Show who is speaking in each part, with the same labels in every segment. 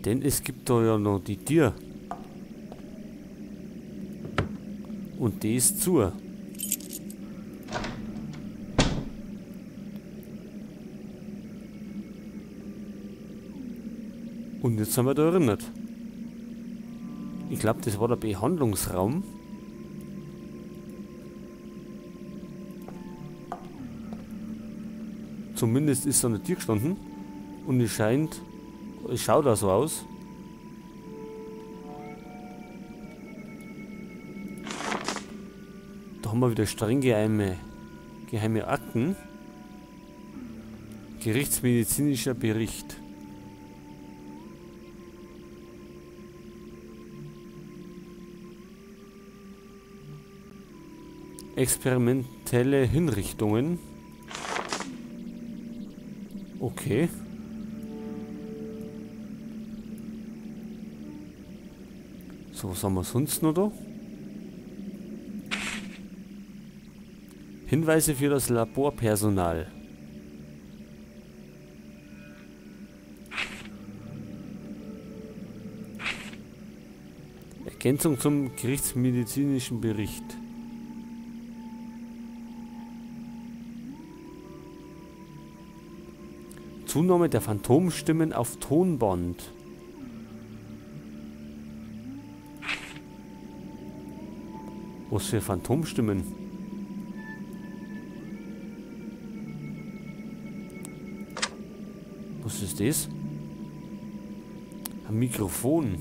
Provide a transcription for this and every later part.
Speaker 1: Denn es gibt da ja noch die Tür. Und die ist zu. Und jetzt sind wir da erinnert. Ich glaube, das war der Behandlungsraum. Zumindest ist da eine Tür gestanden. Und es scheint... Es schaut auch so aus. Da haben wir wieder streng geheime Akten. Gerichtsmedizinischer Bericht. Experimentelle Hinrichtungen. Okay. So, was haben wir sonst noch da? Hinweise für das Laborpersonal. Ergänzung zum gerichtsmedizinischen Bericht. Zunahme der Phantomstimmen auf Tonband. Was für Phantomstimmen? Was ist das? Ein Mikrofon.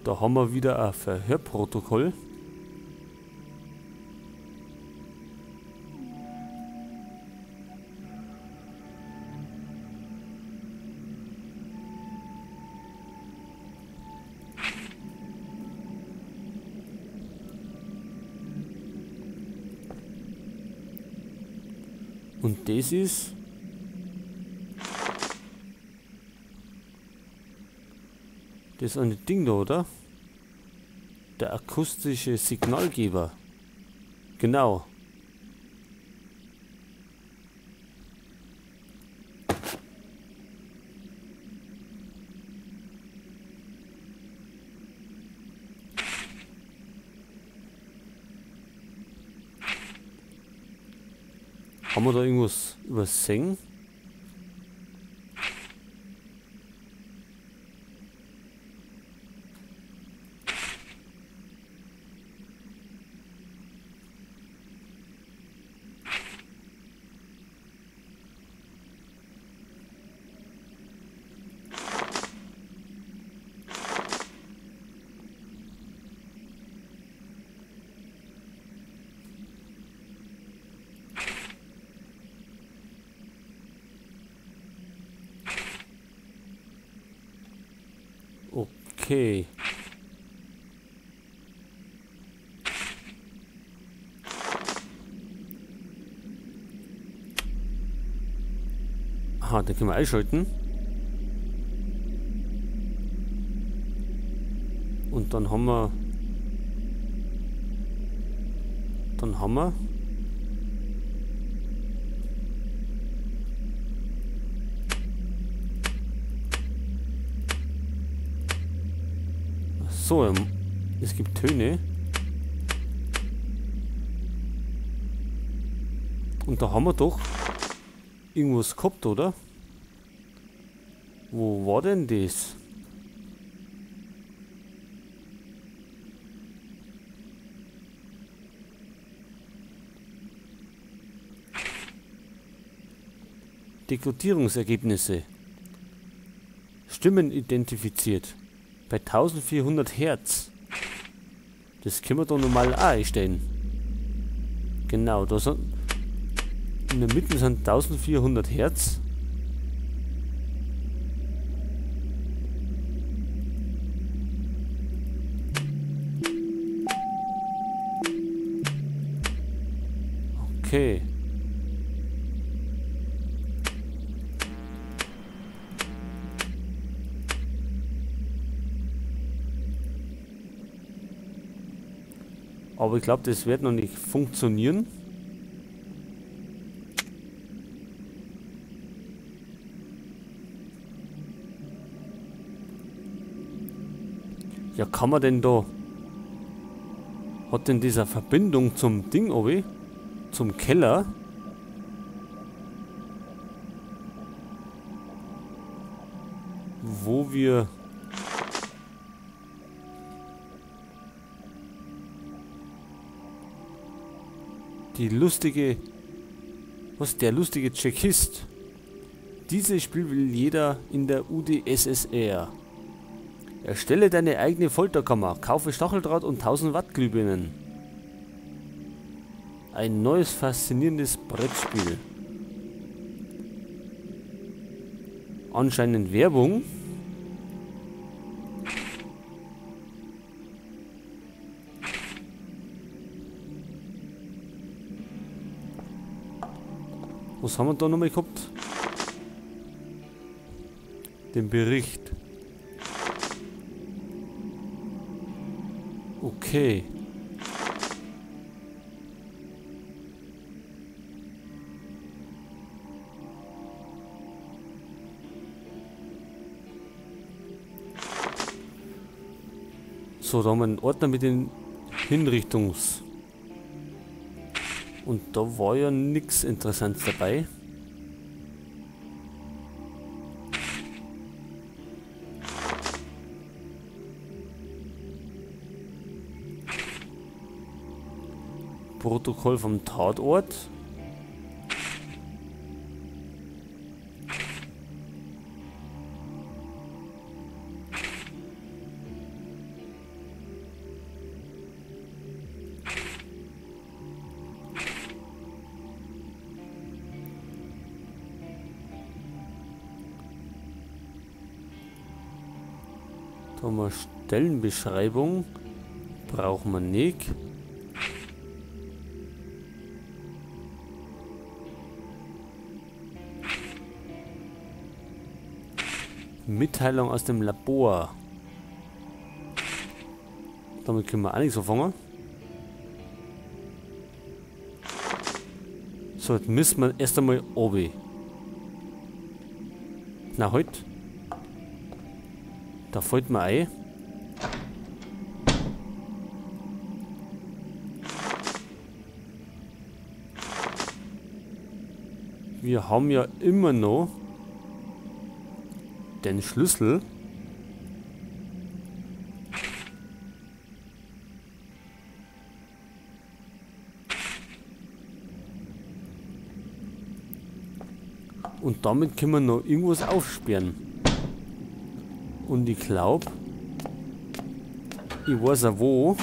Speaker 1: Da haben wir wieder ein Verhörprotokoll. Und das ist... Das ist ein Ding da, oder? Der akustische Signalgeber. Genau. Haben wir da irgendwas übersehen? Okay. Aha, den können wir einschalten. Und dann haben wir... So, es gibt Töne. Und da haben wir doch irgendwas gehabt, oder? Wo war denn das? Dekodierungsergebnisse. Stimmen identifiziert. Bei 1400 Hertz. Das können wir doch normal auch einstellen. Genau, da sind in der Mitte sind 1400 Hertz. Okay. Aber ich glaube, das wird noch nicht funktionieren. Ja, kann man denn da... Hat denn dieser Verbindung zum Ding, obi? Zum Keller? Wo wir... Die lustige... Was? Der lustige Tschechist. Dieses Spiel will jeder in der UdSSR. Erstelle deine eigene Folterkammer. Kaufe Stacheldraht und 1000 Watt Glühbirnen. Ein neues faszinierendes Brettspiel. Anscheinend Werbung. Was haben wir da nochmal gehabt? Den Bericht. Okay. So, da haben wir einen Ordner mit den Hinrichtungs... Und da war ja nichts Interessantes dabei. Protokoll vom Tatort. Da haben wir Stellenbeschreibung. Brauchen wir nicht. Mitteilung aus dem Labor. Damit können wir auch nichts anfangen. So, jetzt müssen wir erst einmal obi. Na, halt. Da fällt mir ein. Wir haben ja immer noch den Schlüssel. Und damit können wir noch irgendwas aufsperren. Und ich glaube, ich weiß auch wo.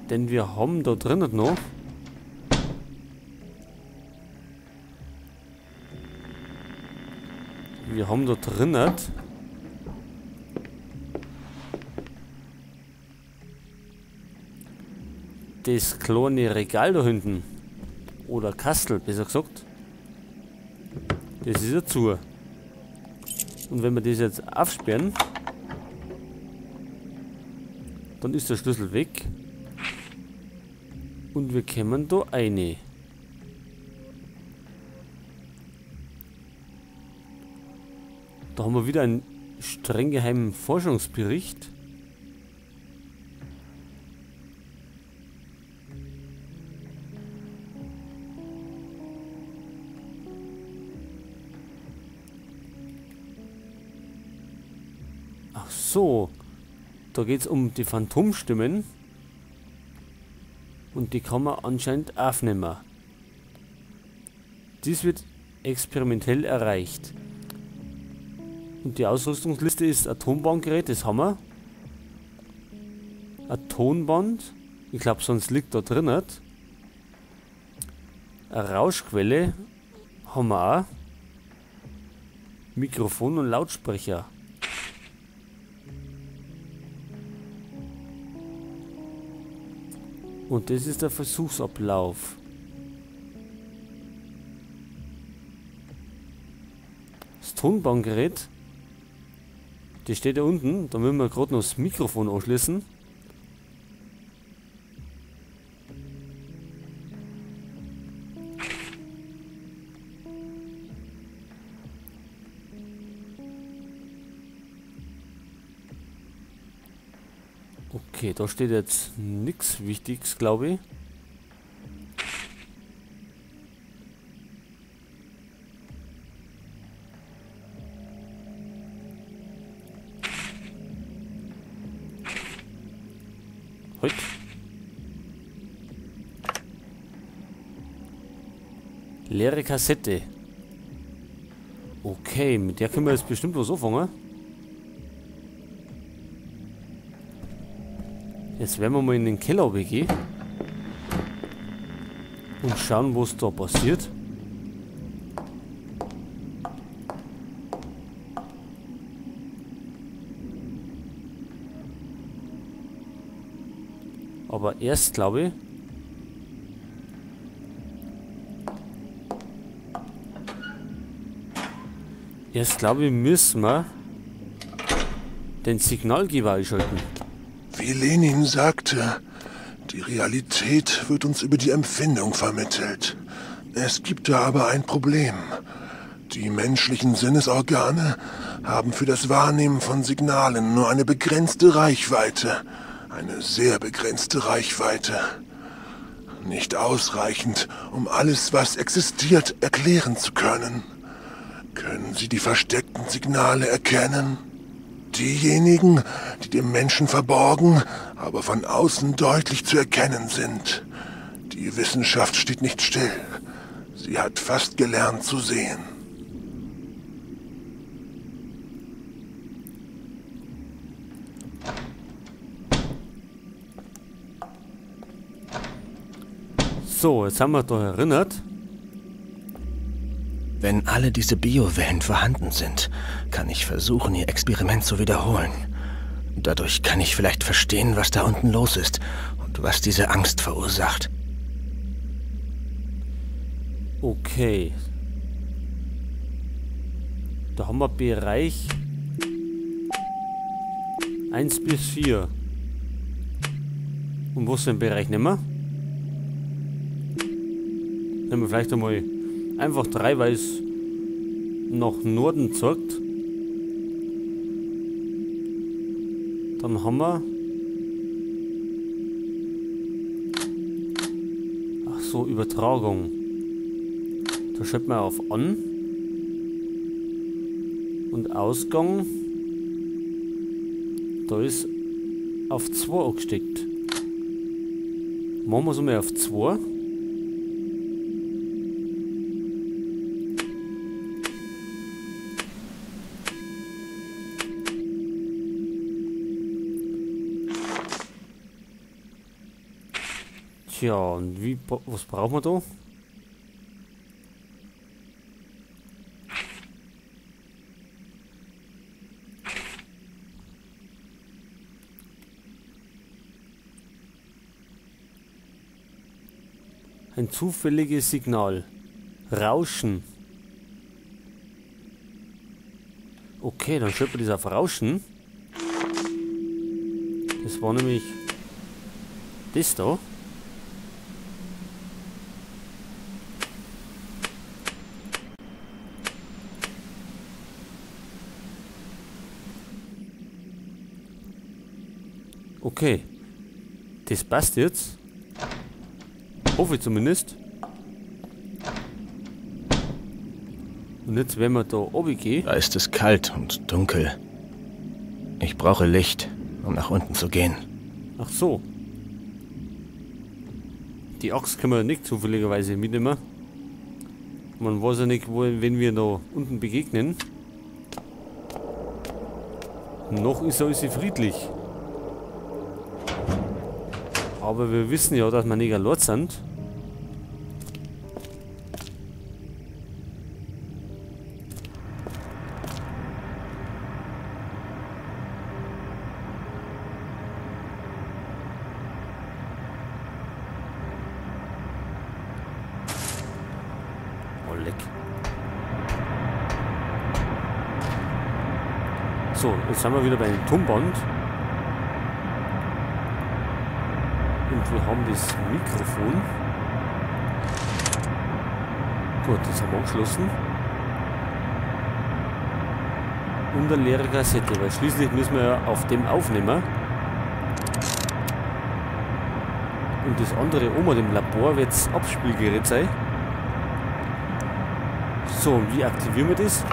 Speaker 1: Denn wir haben da drinnen noch das kleine Regal da hinten. Oder Kastel, besser gesagt. Das ist ja zu. Und wenn wir das jetzt aufsperren, dann ist der Schlüssel weg. Und wir kommen da rein. Da haben wir wieder einen streng geheimen Forschungsbericht. Ach so, da geht es um die Phantomstimmen. Und die kann man anscheinend aufnehmen. Dies wird experimentell erreicht. Und die Ausrüstungsliste ist Atombandgerät, das haben wir. Atomband. Ich glaube, sonst liegt da drin nicht. Eine Rauschquelle haben wir auch. Mikrofon und Lautsprecher. Und das ist der Versuchsablauf. Das Tonbandgerät. Das steht da unten. Da müssen wir gerade noch das Mikrofon anschließen. Okay, da steht jetzt nichts Wichtiges, glaube ich. Heute. Leere Kassette. Okay, mit der können wir jetzt bestimmt was anfangen. Jetzt werden wir mal in den Keller gehen und schauen, was da passiert. Aber erst, glaube ich, müssen wir den Signalgeber einschalten.
Speaker 2: Wie Lenin sagte, die Realität wird uns über die Empfindung vermittelt. Es gibt da aber ein Problem. Die menschlichen Sinnesorgane haben für das Wahrnehmen von Signalen nur eine begrenzte Reichweite. Eine sehr begrenzte Reichweite. Nicht ausreichend, um alles, was existiert, erklären zu können. Können Sie die versteckten Signale erkennen? Diejenigen, die dem Menschen verborgen, aber von außen deutlich zu erkennen sind. Die Wissenschaft steht nicht still. Sie hat fast gelernt zu sehen.
Speaker 1: So, jetzt haben wir doch erinnert.
Speaker 3: Wenn alle diese Biowellen vorhanden sind, kann ich versuchen, ihr Experiment zu wiederholen. Dadurch kann ich vielleicht verstehen, was da unten los ist und was diese Angst verursacht.
Speaker 1: Okay. Da haben wir Bereich 1 bis 4. Und was für einen Bereich nehmen wir? Nehmen wir vielleicht einmal einfach 3, weil es nach Norden zeigt. Dann haben wir... Ach so, Übertragung. Da schalten wir auf An. Und Ausgang. Da ist auf 2 angesteckt. Machen wir es einmal auf 2. Tja, und wie, was brauchen wir da? Ein zufälliges Signal. Rauschen. Okay, dann schreibt man das auf Rauschen. Das war nämlich das da. Okay, das passt jetzt. Hoffe ich zumindest. Und jetzt, wenn wir da oben gehen.
Speaker 3: Da ist es kalt und dunkel. Ich brauche Licht, um nach unten zu gehen.
Speaker 1: Ach so. Die Axt können wir nicht zufälligerweise mitnehmen. Man weiß ja nicht, wo, wenn wir da unten begegnen. Noch ist alles friedlich. Aber wir wissen ja, dass wir nicht allein sind. Oh, leck. So, jetzt sind wir wieder bei dem Tonband. Und wir haben das Mikrofon. Gut, das haben wir angeschlossen. Und eine leere Kassette, weil schließlich müssen wir ja auf dem aufnehmen. Und das andere oben im Labor wird das Abspielgerät sein. So, und wie aktivieren wir das?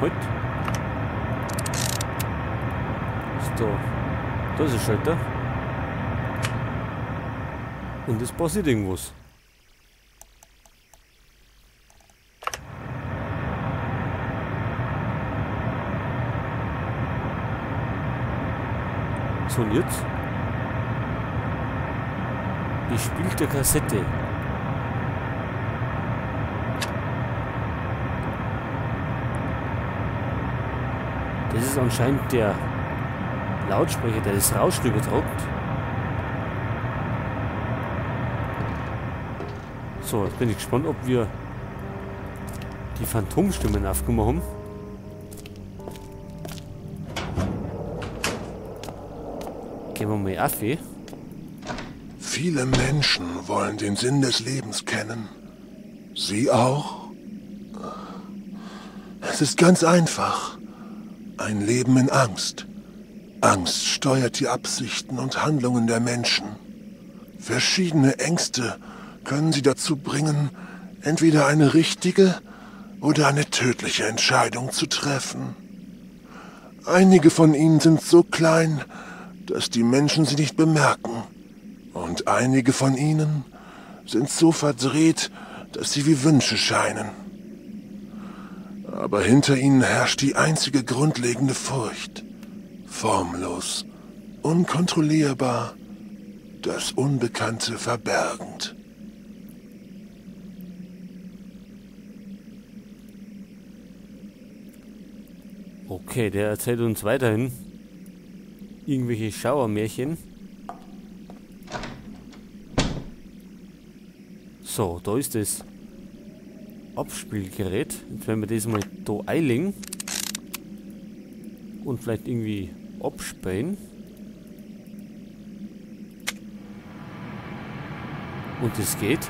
Speaker 1: Halt. So, da ist ein Schalter. Und es passiert irgendwas. So, und jetzt? Bespielte Kassette. Das ist anscheinend der Lautsprecher, der das Rauschen übertragt. So, jetzt bin ich gespannt, ob wir die Phantomstimmen aufgenommen haben. Gehen wir mal auf.
Speaker 2: Viele Menschen wollen den Sinn des Lebens kennen. Sie auch? Es ist ganz einfach. Ein Leben in Angst. Angst steuert die Absichten und Handlungen der Menschen. Verschiedene Ängste können sie dazu bringen, entweder eine richtige oder eine tödliche Entscheidung zu treffen. Einige von ihnen sind so klein, dass die Menschen sie nicht bemerken. Und einige von ihnen sind so verdreht, dass sie wie Wünsche scheinen. Aber hinter ihnen herrscht die einzige grundlegende Furcht. Formlos, unkontrollierbar, das Unbekannte verbergend.
Speaker 1: Okay, der erzählt uns weiterhin irgendwelche Schauermärchen. So, da ist das Abspielgerät. Jetzt werden wir das mal da einlegen und vielleicht irgendwie abspielen. Und es geht.